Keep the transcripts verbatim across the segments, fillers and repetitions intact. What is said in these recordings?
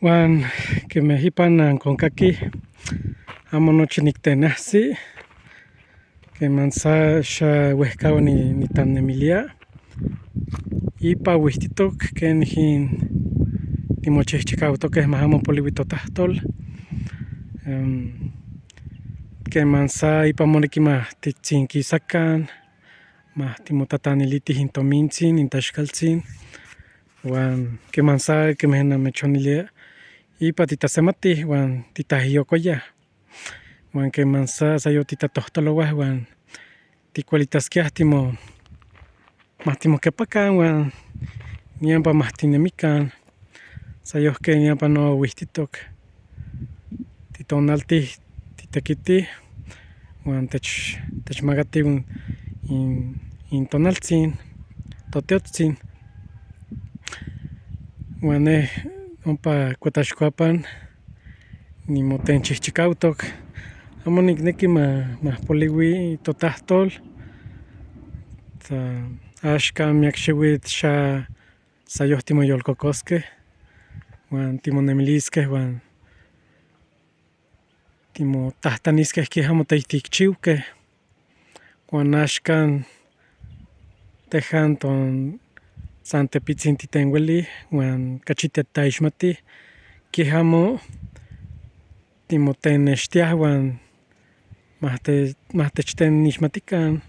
Wan keme hipa na nkon kaki, amo no chiniki tena si kema nsa sha wehkawa ni, ni tan nemilia. Ipa wihtitok ken hin ni mo chihchikawtok ehmaha mo poliwi totahtol. Em, kema nsa ipa moniki ma ti tsinki sakan, ma ti mo tatanili ti hin tomintsin, hin tashikaltsin. Wan kema nsa keme na mechonilia ipa ti tasemati, wan ti tahiyokoya. Wan kema nsa sayo ti tatohtolowa, wan ti kwalitaskia ti mo, ma ti mo kepakan, wan nyemba ma ti nemikan. Sayo ke nyemba no wihtitok. Ti tonal ti, ti tekiti, wan tech, techmagati un, in, in tonaltsin, totiotsin. Wan e, ompa kwetashikwapan ni mo ten chihchikawtok. Amo ni gineki ma, ma poliwi totahtol. Ta ashka miakshiwi sha sayo ti mo yolkokoske, wan ti mo nemiliske, wan ti mo tahtaniske kiha mo tey tikchiwke. Wan ashkan tehan ton san tepitsin ti ten weli, wan kachita tayshmati kiha mo ti mo ten neshtia, wan mahte, mahte chiten nishmatikan,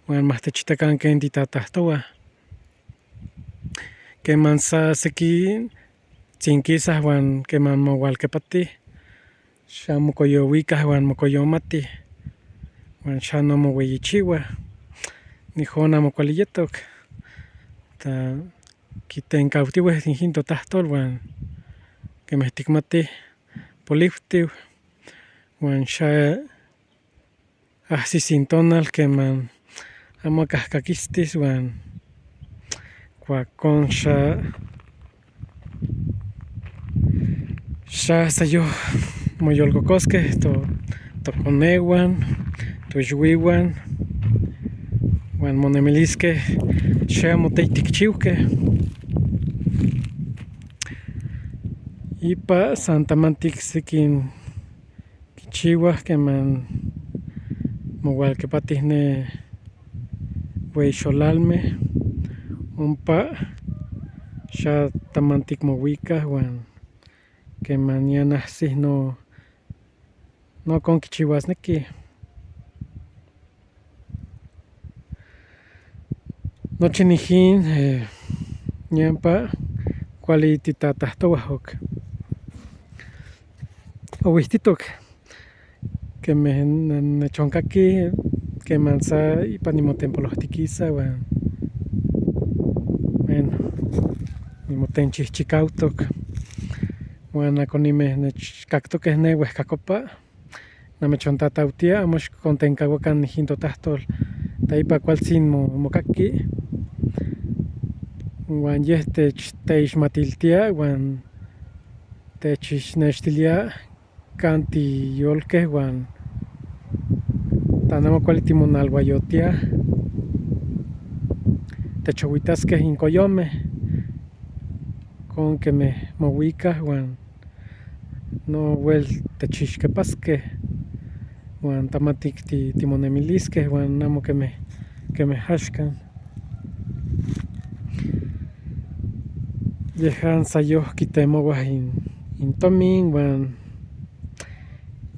wan mahte chitakan ken ti tatahtowa. Kema nsa seki tsinkisa, wan kema mo walkepati, sha mo koyowika, wan mo koyomati, wan sha no mo weyichiwa. Ni hona mo kwaliyetok. Ta kiten kawtiwe hin totahtol, wan keme tikmati polihutiw, wan sha ahsi sin tonal kema amo kahkakistis, wan kwakon sha, sha sayo mo yolkokoske to, to konewan, to lliwiwan, wan mo nemiliske sha mo tey tikchiwke. Ipa san tamantik sikin kichiwa kema mo walkepatihne weyisholalme, ompa sha tamantik mo wika, wan kema nya nahsi no, no kon kichiwasniki. No chini hin, eh, nyempa kwali ti tatahtowahoke. Owihtitok. Keme na, na chon kaki, kema nsa ipa ni mo ten polohtikisa, wan bueno, ni mo ten chihchikawtok. Wan ako ni me ne ch-, kaktok ehne wehkakopa. Na mechon tatawtia, amo shi kon ten kawakan hin totahtol. Ta ipa kwal sin mo, mo kaki. Wan yeh te ch-, te ishmatiltia, wan te chishneshtilia kan ti yolke, wan ta namakwali ti mo nalwayotia. Te chowitaske hin koyome. Kon keme mo wika, wan no wel te chishkepaske, wan tamatik ti, ti mo nemiliske, wan namo keme, keme hashkan. Yehan sayoh kitemowa hin, hin tomin, wan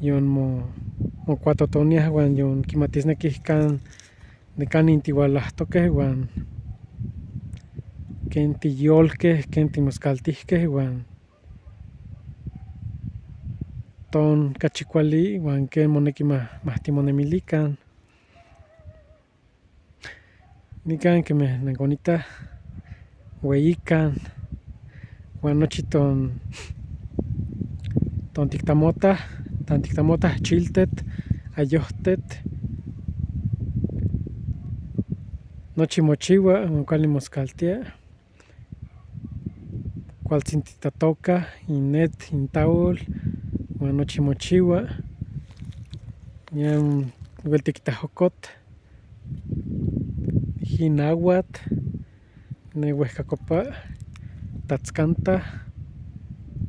yon mo, mo kwatotonia, wan yon kimatisneki kan, nikan hin ti walahtoke, wan ken ti yolke, ken ti muskaltihke, wan ton kachikwali, wan ken moneki ma, mahti mo nemilikan. Nikan keme nangonita weyikan, wan nochi ton, ton tiktamota, tan tiktamota chiltet, ayohtet, nochi mochiwa, wan kwali muskaltia. Kwal sin ti tatoka, inet, intawul, wan nochi mochiwa. Ñan wel ti kitahokot, hin awat, ne wehkakopa, tatskanta,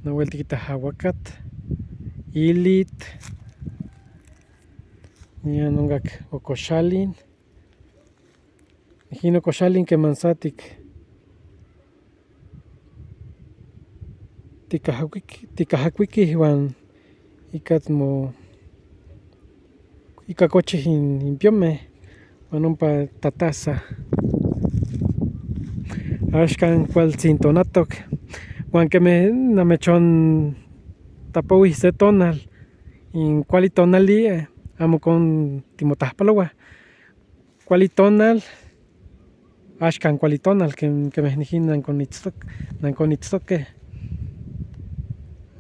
No weltikitaha aguacate, ilit, ña nungak okoshalin. Mijin okoshalin kẹ mansa tik tikahakwiki wan ikat mo ikakochihin impiome wan ompa tatasa. Ashkan kualtsin tonatok wan keme namechon tapowi se tonal. Kuali tonali amokon timotahpalowa. Kuali tonal. Ashkan kuali tonal keme nijin nankonitsoke.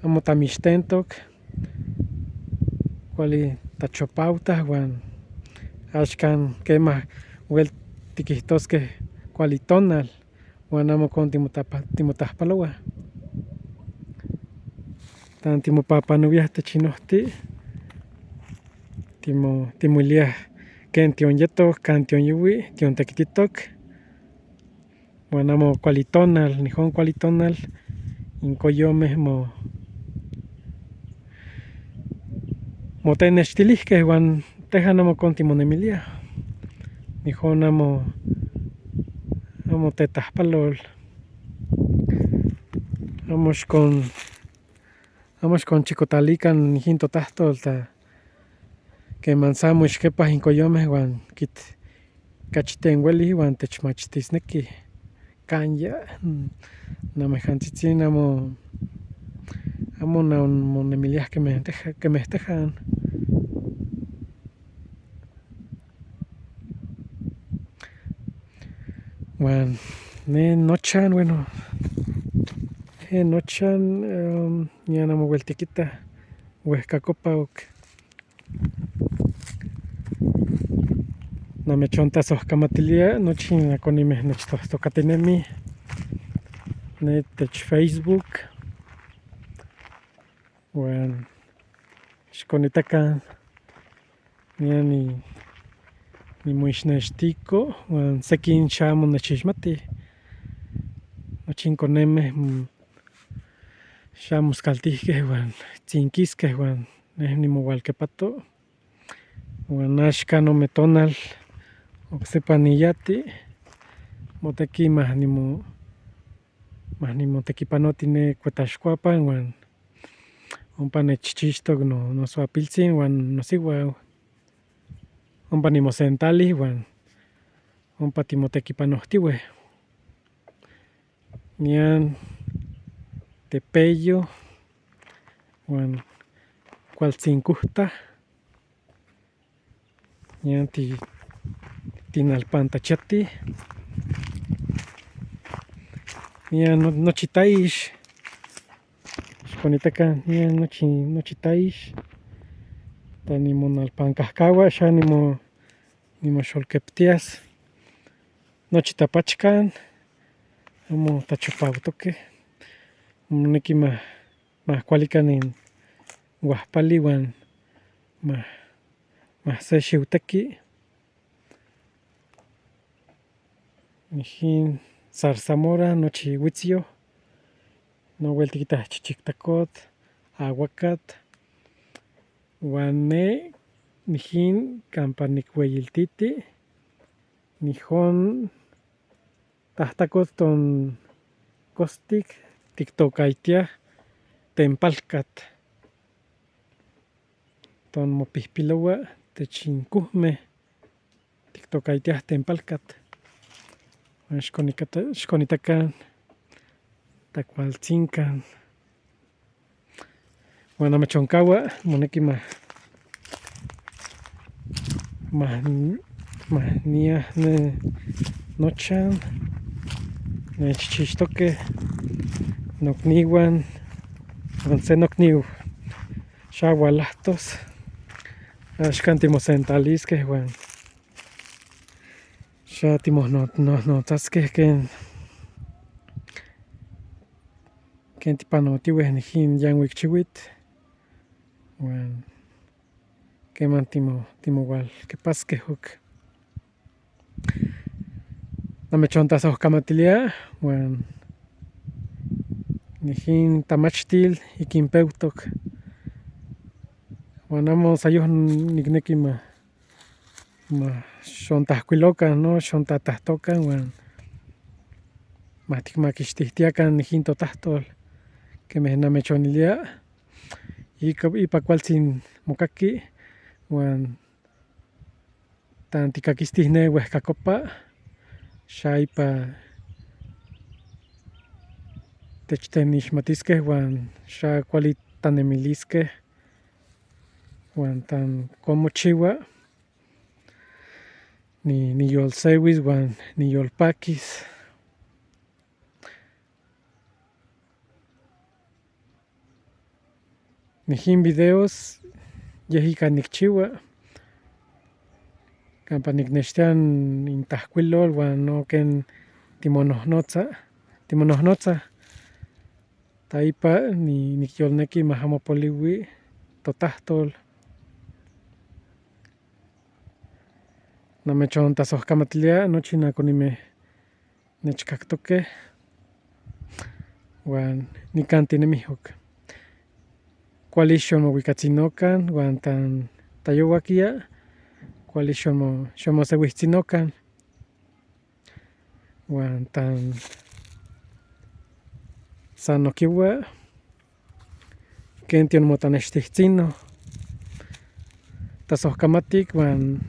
Amo tamishtentok. Kuali tachopawta wan ashkan kema weltikihtoske kuali tonal. Wan amokon timotahpalowa. Tan timopapanowiya techinohti. Timolia ken tion yetok kan tion yuwi tion tekititok. Wan amo kuali tonal nijin kuali tonal. Inkoyome mo mo teneshitilihke wan tehan amokon timonemiliya. Nijin amo amo tetahpalol. Amoshkon amoshkon chikotali kan nijin totahtol ta. Keme nsa amoshkepahi inkoyome wan kit kachiten weli wan techmachitisneki. Kanya namehantsitsin amo amo namonemiliya keme tehan. Wan ne nochan weno ne nochan. Ña namo weltikita wehkakopa ok. Namechontasohkamatilia nochin akonime nechitohtokatinemi ne tech facebook. Wan shikonitakan ña ni ni moishnashitiko wan sekin shamu nashishmati. Nochin konime shamu skaltihke wan tsinkiske wan ne ni mowalkepato. Wan ashka no metonal oksepani yati. Moteki mahnimo mahnimo tekipanoti ne kwetashikwapan wan ompa ne chichishtok no no swapiltsin wan no siwaw. Ompa ni mosentali wan ompa ti motekipanohtiwe. Nian tepeyo wan kualtsin kuhta. Nian ti ti nalpantachati. Nian nochitaish. Shikonitaka nian nochitaish. Ta ni monalpankahkawa sha ni mo ni mosholkeptias. Nochitapachkan. Amo tachopawtoke. Moneki ma ma kualikan wahpali wan ma ma se shiwtaki. Mijin zarzamora nochi witsyo. No weltikita chichiktakot awakat. Wane mijin kampanikweyiltiti. Mijin tahtakot ton kostik tiktokaitia tempalkat. Ton mopihpilowa techinkuhme tiktokaitia tempalkat. Wan shikonitaka takwaltsinkan. Wan amachonkawa moneki ma ma ma nia ne nochan ne chichishtoke. Nokniwan wan se nokniw sha walahtos. Ashkan ti mosentaliske wan sha ti mohnohnotsaske ken ken ti panotiwe nijin yanwik chiwit. Wan kema ti mowal kepaske huk. Namechontasohkamatilia wan Nijin tamachitil ikin pewtok. Wan amo sayuhu nikneki ma, ma shonta kwilokan no shonta tahtokan wan matik ma kishtihtiakan nijin to tahtol. Keme na mechoniliya. Ipa kwaltsin mukaki wan tan tikakistihne wehkakopa. Sha ipa techtenishmatiske wan sha kwali tanemiliske wan tan komochiwa ni, ni yol sewis wan ni yol pakis. Nijin videos yehi ka nikchiwa. Kampa nikneshtian intahkwilol wan no ken timonohnotsa, timonohnotsa. Ta ipa ni, nikyolneki mahamopoliwi to tahtol. Na mechon ta sohkamatiliya no chinakunime nechikaktoke wan nikanti nemihok. Kwali shon mo wikatsinokan wan tan tayowakiya. Kwali shon mo, shon mo sewihitsinokan wan tan sanokiwa. Kenti ono mo ta neshtihitsino. Ta sohkamatik wan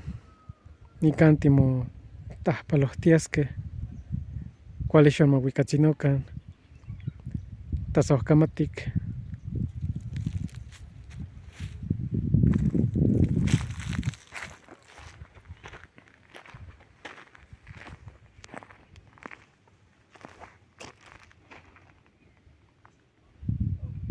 nikanti mo tahpalohtiaske. Kwali shon mo wikatsinokan. Ta sohkamatik.